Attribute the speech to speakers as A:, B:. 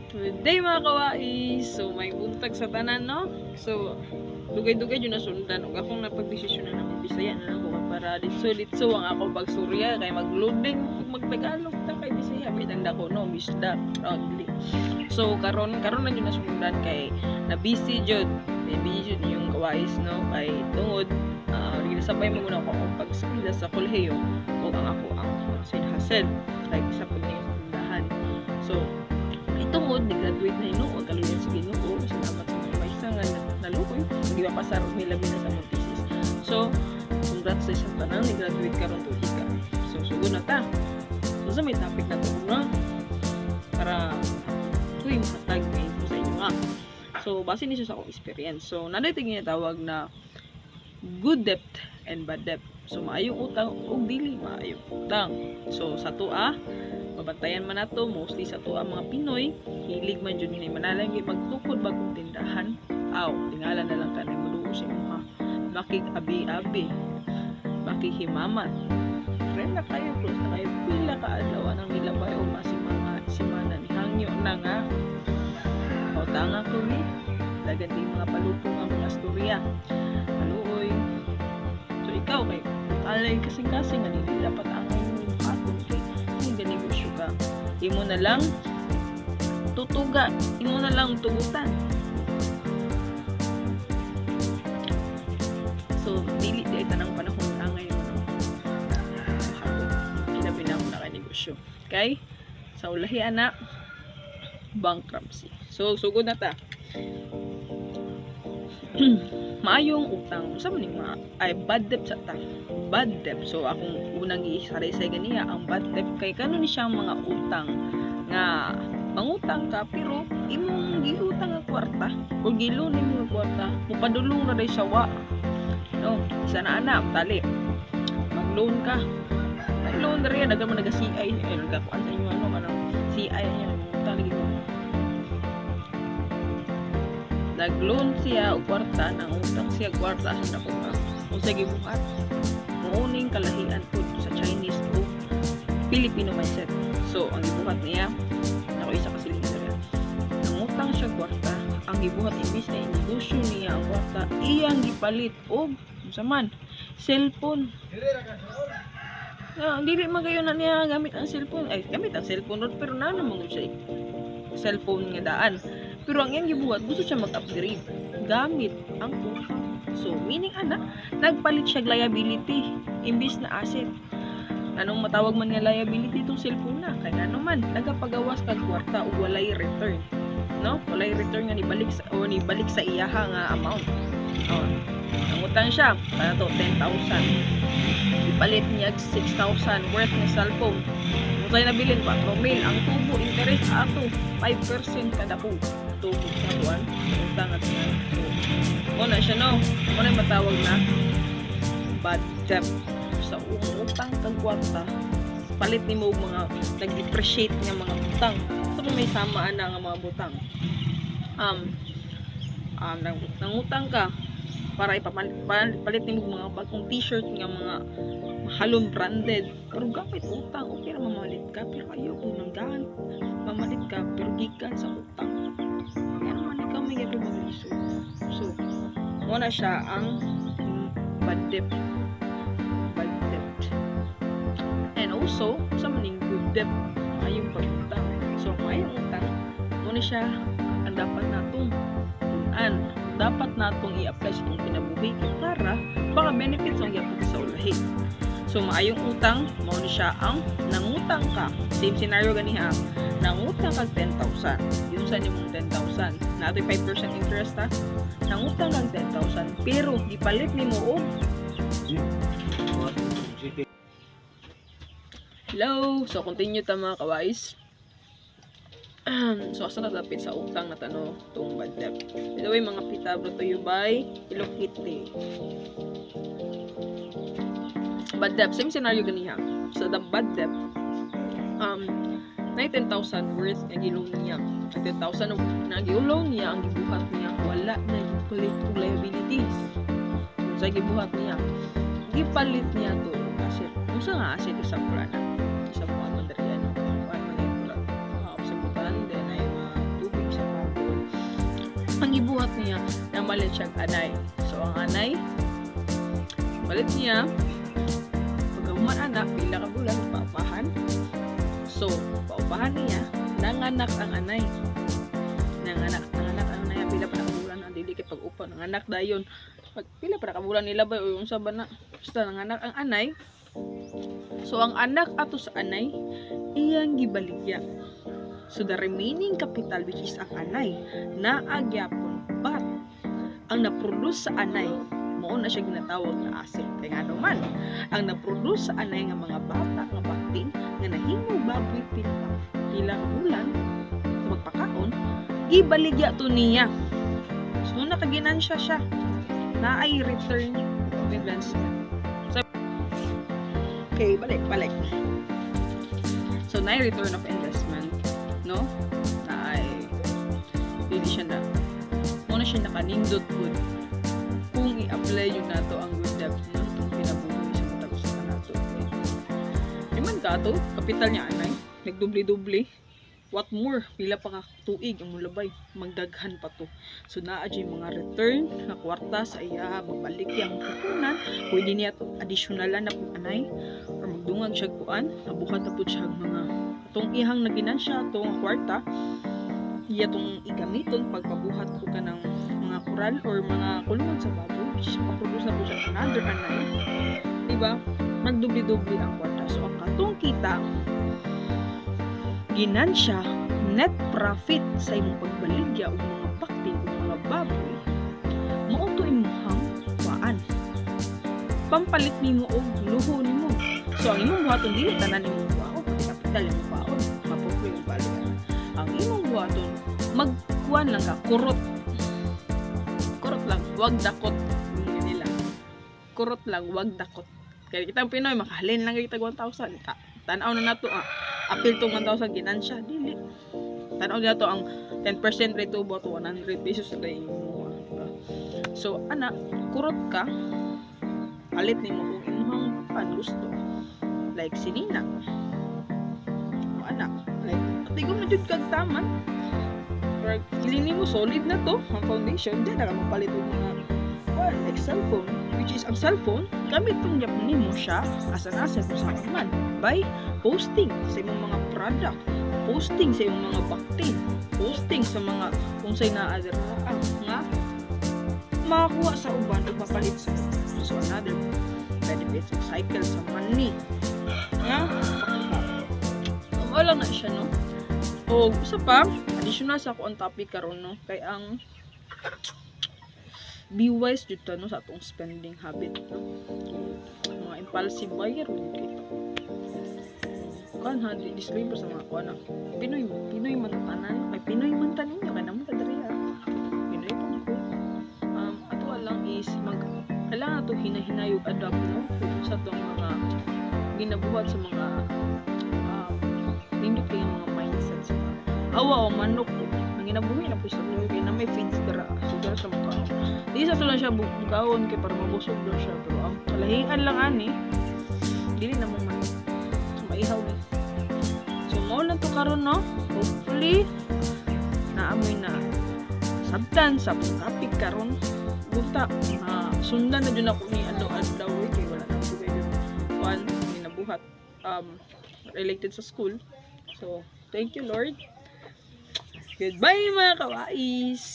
A: Good day, mga kawais! So may buntag sa tanan, no? So dugay-dugay jud nasundan ug akong napagdesisyon na naman, Bisaya na lang ko para ditso ditso ang ako pagsurya kay mag-loading ug magtagalog ta kay Bisaya bitang dako, no? Bisda proudly. So karon karon na jud nasundan kay na busy jud. May busy jud yung kawais, no, kay tungod sabay mo ako akong pag-eskwela sa kolehiyo ug ang ako ang side hustle like sa pag tindahan. So itungod ni-graduate na hinuon, kaluyan sa Ginoo, salamat sa mga maysa nga naluoy hindi mapasar mi labi na sa among thesis. So congrats sa isang tanan ni-graduate karon tuig ka. So sugod na ta. So sa may topic na to, no, para kuy mahatag may info sa inyo ha. So base ni siya sa akong experience. So naa diay ginatawag na good debt and bad debt. So maayong utang ug dili maayong utang. So sa atoa, mabantayan man nato, mostly sa atoa mga Pinoy, hilig man jud ni manalanggi magtukod bagong tindahan. Aw, tingala na lang kanay moduo sa imuha. Makig-abi-abi, makihimamat. Friend na kayo, close na kayo, pila ka adlaw nang nilabay o masimanga simana ni hangyo na nga. Pautanga ko ni dagan di mga palupong nga mga storya. Maluoy. So ikaw kay alay kasing-kasing nga dili dapat ang imong buhaton kay kung ganegosyo ka, imo na lang tutuga, imo na lang tugutan. So dili di ay tanang panahon angay mo, no, buhaton. Ilabi na ako na kay negosyo. Kay sa ulahi ana bankruptcy. So sugod na ta. Maayong utang, unsa man ning ay bad debt sa ta, bad debt. So akong unang giisaraysay ganiya ang bad debt kay kano ni siyang mga utang nga mangutang ka pero imong giutang nga kwarta o gi-loan nimo nga kwarta mopadulong ra day sa wa, no? Isa na ana, tali mag-loan ka, nag-loan diri, daghan man naga CI ay nagakuan sa inyo, ano kanang CI niya, mangutang lagi mo. Nag-loan siya og kwarta, nangutang siya kwarta sa dako ka. Unsa gibuhat? Muuning kalahian pud sa Chinese o Filipino mindset. So ang gibuhat niya, nako isa ka siling diri. Nangutang siya kwarta, ang gibuhat, imbis na inegosyo niya ang kwarta, iyang gipalit og unsa man, cellphone. Ah, dili man kayo na niya gamit ang cellphone. Ay, gamit ang cellphone rod, pero na naman gud siya cellphone nga daan. Pero ang iyang gibuhat, gusto siya mag-upgrade gamit ang utang. So, meaning ana, nagpalit siya liability imbis na asset. Anong matawag man nga liability itong cellphone na? Kaya ano man, nagapagawas kag kwarta ug walay return. No? Walay return nga nibalik sa o nibalik sa iyaha nga amount. Oh. Nangutang siya, para to 10,000. Ipalit niya 6,000 worth nga cellphone. Kung sa'yo nabilin, 4 mil. Ang tubo, interest ato, 5% kada ko. Tubo sa buwan. Utang at nga. So, mao na siya, no? Mao na matawag na bad debt. Sa umutang kag kwarta, palit nimo og mga nag-depreciate nga mga butang. So, kung may samaan na nga mga butang. Nangutang ka para ipapalit palit nimo og mga bagong t-shirt nga mga mahalong branded pero gamit utang. Okay ra mamalit ka pero ayaw ko nang gaan mamalit ka pero gikan sa utang. Kaya naman ikaw may gapon maglisod. So mao na siya ang bad debt, bad debt. And also sa maning good debt, maayong pag-utang. So maayong utang, mao na siya ang dapat natong tun-an, dapat natong i-apply sa itong kinabuhi kay para baka benefits ang gyapon sa ulahi. So maayong utang, mao ni siya ang nangutang ka. Same scenario gani ha. Nangutang kag 10,000. Yun sa nimong 10,000. Naa toy 5% interest ha. Nangutang kag 10,000 pero gipalit nimo og
B: City.
A: Hello! So, continue ta, mga kawais. So, asa na dapit sa utang na tano tong bad debt. By the way, mga pita, brought to you by Hello Kitty. Bad debt, same scenario ganiha. So, the bad debt, na 10,000 worth nga gi-loan niya. Ang 10,000 na gi-loan niya, ang gibuhat niya, wala na gipalit og liabilities. Sa gibuhat niya, gipalit niya to og asset. Unsa nga asset? Isa na? Isa po ano diri, ano? Kuan man ito. Sa butan then ay mga Ang gibuhat niya, namalit siya anay. So ang anay, palit niya, pagkahuman anak, pila ka bulan, paupahan. So, paupahan niya, nanganak ang anay. Nanganak ang anay, pila pa nakabulan ang dili kay pag-upa, nanganak dayon. Pag pila pa nakabulan nila ba o unsa ba na? Basta nanganak ang anay. So ang anak ato sa anay, iyang gibaligya. So the remaining capital, which is ang anay, naa gyapon, but ang na-produce sa anay, mao na siya ginatawag na asset. Kay ngano man, ang na-produce sa anay nga mga bata nga baktin nga nahimo baboy pila ka bulan sa magpakaon, gibaligya to niya. So nakaginansya siya. Naay return of investment. So, okay, balik, balik. So, naay return of investment, no? Naay, dili siya na, mao na siya nakanindot pud kung i-apply gyud nato ang good debt, no? Itong kinabuhi sa matag usa ka nato. Di man ka to, kapital niya anay, nagdubli-dubli. What more, pila pa ka tuig ang mulabay, magdaghan pa to. So naa jud mga return na kwarta sa iya, mabalik yang puhunan, pwede niya to additional na pud anay or magdungag siya kuan, nabuhat na pud siya mga atong ihang naginansya atong kwarta, iya tong igamiton pagpabuhat ko kanang mga kural or mga kulungan sa baboy, which is pa-produce na po siya another anay, di ba? Magdubli-dubli ang kwarta. So ang katong kita ginansya, net profit sa imong pagbaligya og mga bakti ug mga baboy, mao to imong kuan, pampalit nimo og luho nimo. So ang imong buhaton, dili tanan imong kuhaon, pati kapital imong kuhaon, mapuplo yung balik. Ang imong buhaton, magkuan lang ka, kurot, kurot lang, wag dakot. Yung nila, kurot lang, wag dakot, kaya kitang Pinoy makahalin lang kita 1,000. Tanaw na nato, ah, apil tong 1,000, ginansya. Dili, tanaw na to ang 10% rate to 100 pesos na imo, ah, diba? So ana, kurot ka, palit nimo kung imong pan gusto, like sinina o anak, like tigom na jud kag taman or feeling nimo solid na to ang foundation, di na ka magpalit og mga well, like cellphone, which is ang cellphone gamit tong gyapon nimo siya as an asset kung saan man by posting sa imong mga product, posting sa imong mga bakti, posting sa mga kung say naa dira nga makakuha sa uban o mapalit sa uban. So another benefits of cycle sa money nga mao lang na siya, no? O usa pa, additional sa ako ang topic karon, no, kay ang be wise jud ta, no, sa atong spending habit, no? Mga impulsive buyer jud kita kan ha. Disclaimer sa mga kuan, ah. Pinoy, Pinoy man ta tanan, kay Pinoy man ta ninyo, kay namo ta diri, ah. Pinoy pa ko. Ato lang is mag kailangan ato hinahinay ug adapt, no, sa atong mga ginabuhat, sa mga nindot kay mga mindset sa mga awa o manok ko nanginabuhi na po sa tuloy kay na may feeds dara, so dara siya mukaon. Di sa lang siya bukaon kay para mabusog daw siya, pero ang kalahian lang ani, dili na mo manok, so maihaw ni. So mao lang to karon, no? Hopefully naamoy na sabtan sa atong topic karon. Bunta sundan na jud ako ni adlaw adlaw eh, kay wala na ko kayo kuan ginabuhat related sa school. So thank you, Lord. Goodbye, mga kawais.